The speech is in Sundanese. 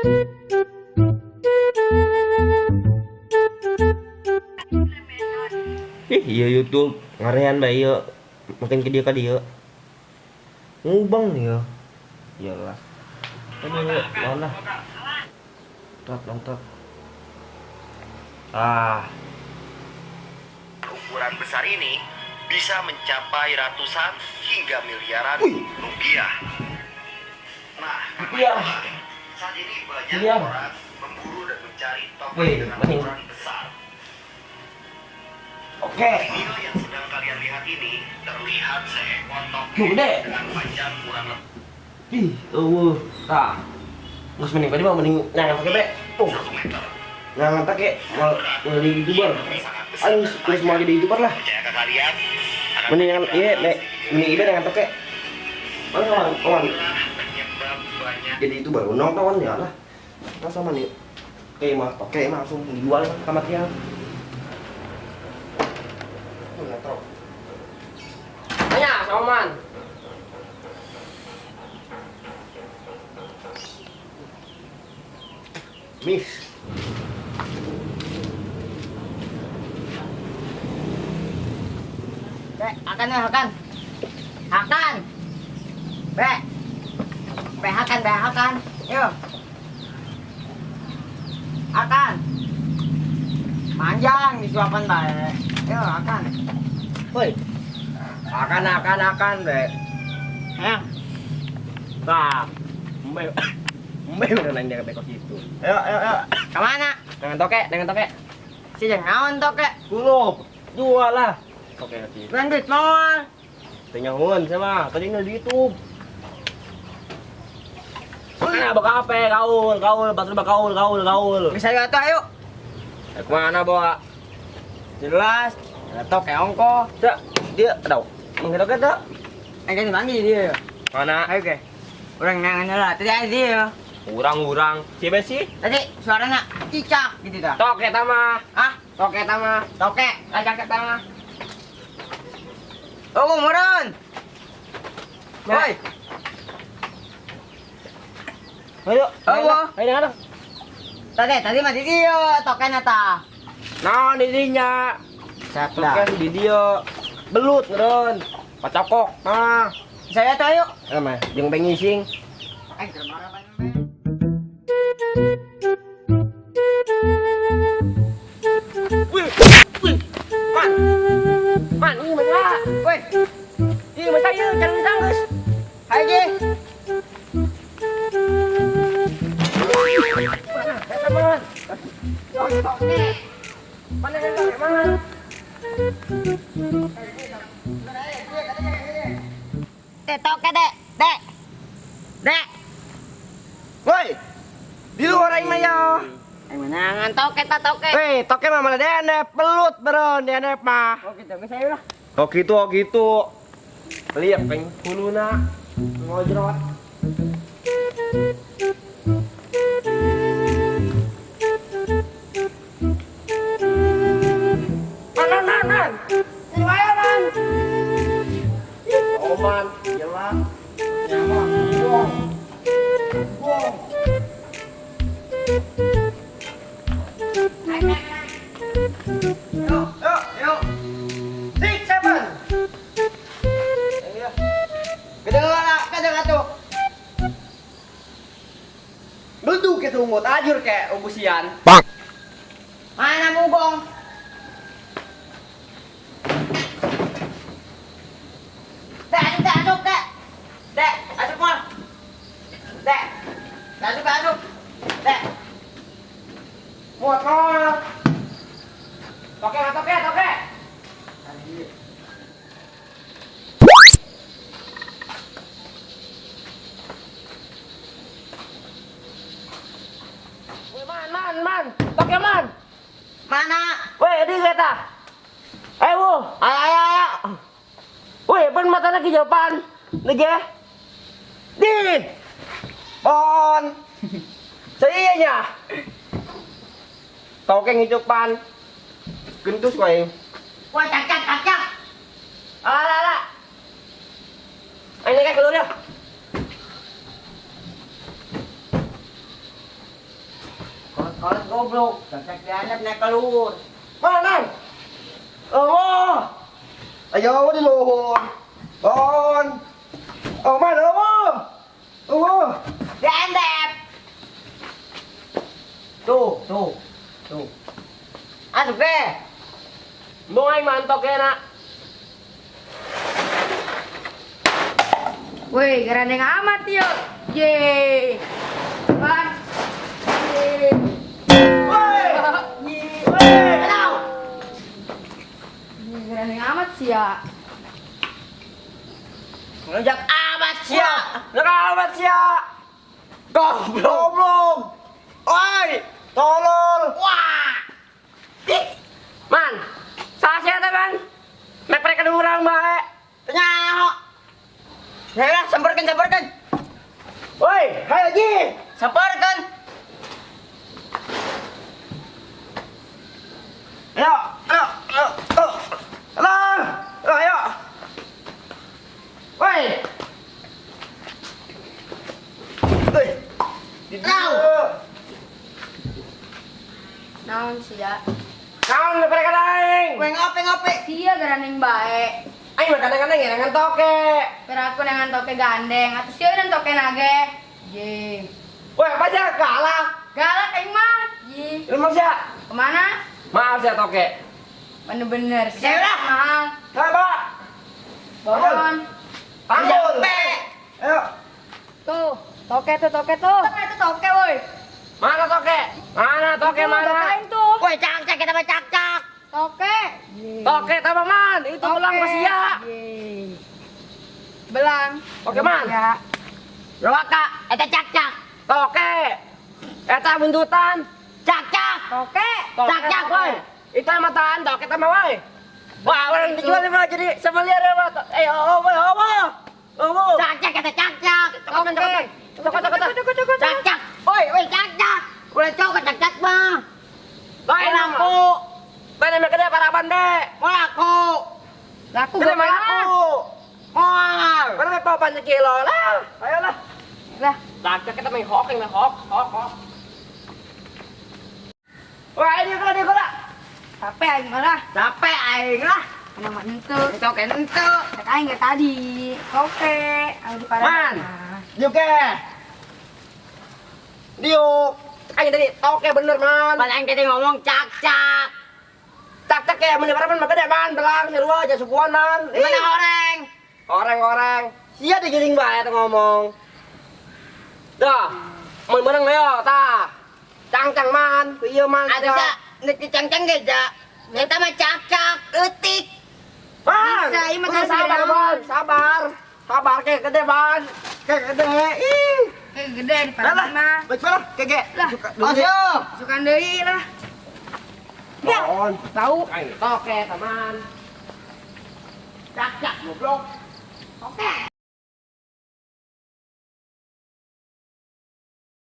Ih, iya YouTube ngarean bae ieu. Makin ke dia. Ngubang nih ya. Iyalah. Ini mana? Tat, mantap. Ah. Ukuran besar ini bisa mencapai ratusan hingga miliaran rupiah. Nah, Rupiah. Saat ini banyak orang memburu dan mencari token Wih, dengan makin. Ukuran besar. Oke. Video yang sedang kalian lihat ini terlihat seekor token Duh, gede. Dengan panjang kurang lebih Ih, eueuh. Tah. Geus mending tadi mah mending nyangan pakai be. Tuh. 1 meter. Nyangan pakai mau mau jadi YouTuber. Aing geus mau jadi YouTuber lah. Percaya ke kalian? Akan Mending nyangan iya, be. Mending ieu nyangan toke. Mana kawan, kawan penyebab banyak jadi YouTuber nonton ya lah. Nah, sama nih. Oke mah, toke mah langsung dijual ke material. Tuh, ngetrok. Tanya sama Man. Miss. Be, akan ya, akan. Akan. Be. Be, akan, be, akan. Yuk. Akan. Panjang disuapan bae. Yuk, akan. Woi. Akan akan akan, be. Ayo. Tah. Embe. Embe udah nanya ke bekok itu. Ayo, ayo, ayo. Kemana? Dengan toke, dengan toke. Si jangan toke. Kulup. Jual lah. Toke sih. Bukan duit moal. Tanya hun sama, tadi di YouTube. Mana bakal apa gaul, gaul, batur gaul, gaul, gaul. Bisa gak tuh, ayo. Eh, kemana bawa? Jelas. Ada toke ongko. Tak, dia tahu. Mungkin toke tak? Eh, kan dipanggil dia. Mana? Ayo ke. Orang nangan lah. Tadi ada dia. Urang-urang. Siapa sih? Tadi suaranya cicak gitu dah. Toke tama. Ah, Toke tama. Toke. Acak tama. Oh, meureun. Woi, Ayo. Oh, Ayo, dengar. Tadi tadi mah di dia tokena ta. Nah, di dinya. Siap Toke di dia. Belut ngeren. Pacokok. Nah. Saya tuh ayo. Eh, mah, jeung pengising. Eh, marah apa? Wih, wih. Man. Man, ini mana? Woi, Ih, masa ieu jangan sanggeus. hai Ji. Mana? Eta man. Toke. Mana yang toke man? Dek, toke dek, dek. Dek. Woi. Di luar aing mah ya. Eh, menangan toke ta toke. Weh, toke mah mana DNF belut bro, DNF mah. Oh gitu, geus ayo lah. Oh gitu, oh gitu. Lihat peng huluna ngojrot. Man, man, man, man. Ini wae, man. Ih, oh man, jelas. Nyawa, buang. Buang. Yuk, yuk, yuk. 6, 7. Ayo. Kedengar lah, kedengar tuh. Bedu ke sungut ajur ke ubusian. Mana mugong? Dek, asup, dek, asup, dek. Dek, asup mal. Dek, asup, asup. Dek. Motor. Toke, toke, toke. Woi, man, man, man. Toke, man. Mana? Woi, di kereta. Ayo, wo. Ayo, ayo, ayo. Woi, pan mata lagi jawaban. Lagi. Di. Bon. Saya nya. Toke ngicupan. Gentus kowe. Wah, cakak, cakak. Ala ala. Ayo nih keluar ya. Kolot goblok, cak dianep naik ke luhur. Mana? Oh. Ayo di luhur. On. Oh, mana? Oh. Oh. Diandep. Tuh, tuh. Tuh. Asup deh. Mau aing mantok enak. Woi, gerandeng amat yuk. Ye. Bang. Ye. Woi. Woi. Gerandeng amat sih ya. Ngelejak amat sih ya. Ngelejak amat sih ya. Goblok. Goblok. Oi, tolol. Wah. Ih. Man. Salah siapa, Man? Mek mereka urang bae. Nyaho. Ya lah, semprotkan, semprotkan. Woi, hai lagi. Semprotkan. Ayo, ayo, ayo. Ayo, ayo. Woi. Woi. Naon sih ya? Naon mereka aing? Woi, ngopi ngopi. Sia gerandeng bae. Aing mah kadang-kadang ya dengan toke. Pero aku dengan toke gandeng, atuh sia dengan toke nage. Ye. Woi, apa aja galak. Galak aing mah. Ye. Lu mau sia? Kemana? Maaf sia toke. Bener-bener. Sia lah. Mahal. Sama. Bon. Panggul. Ayo. Tuh, toke tuh, toke tuh. Itu toke, woi. Mana toke? Mana toke mana? Toke tuh. Woi, cak-cak kita mah cak-cak. Toke. Toke tambah man, itu belang sia. Belang. Oke man. Ya. Rowaka, eta cak-cak. Toke. Eta buntutan. Cak-cak. Toke. Cak-cak woi. Itu mataan toke tambah woi. Wah, orang dijual mah jadi sebelian ya, Pak. Eh, oh, oh, oh. Oh. Cak-cak eta cak-cak. Toke. Toke, toke, toke. Cak-cak. Woi, woi cak-cak. Ulah cok cak-cak mah. Lain aku. Mana mereka dia para bande? Mau laku. Laku gue mau laku. Moal. Mana mereka papan kilo lah. Ayolah. Lah. Lah kita main hok, main hok, hok, hok. Wah, ini kalau dia kalau. Capek aing malah. Capek aing lah. Kenapa ente? Toke ente. Cek aing kayak tadi. Toke, aing di parah. Man. Diuk ke. Diuk. Aing tadi toke bener, man. Pan aing tadi ngomong cak-cak. Tak-tak ya, mending man gede man, belang seru aja sukuan man. Mana orang? Orang-orang. Sia digiring bae ngomong. Dah, mun menang ayo tah. Cangcang man, ieu man. Atuh sa, nek cangcang ge ja. Eta mah cak-cak eutik. Man. Bisa ieu mah sabar man, sabar. Sabar ke gede man. Ke gede. Ih. Ke gede di parah mah. Baik lah, kege. Lah, sukan deui lah. Ya, tahu. Toke teman. Cak-cak goblok. Oke.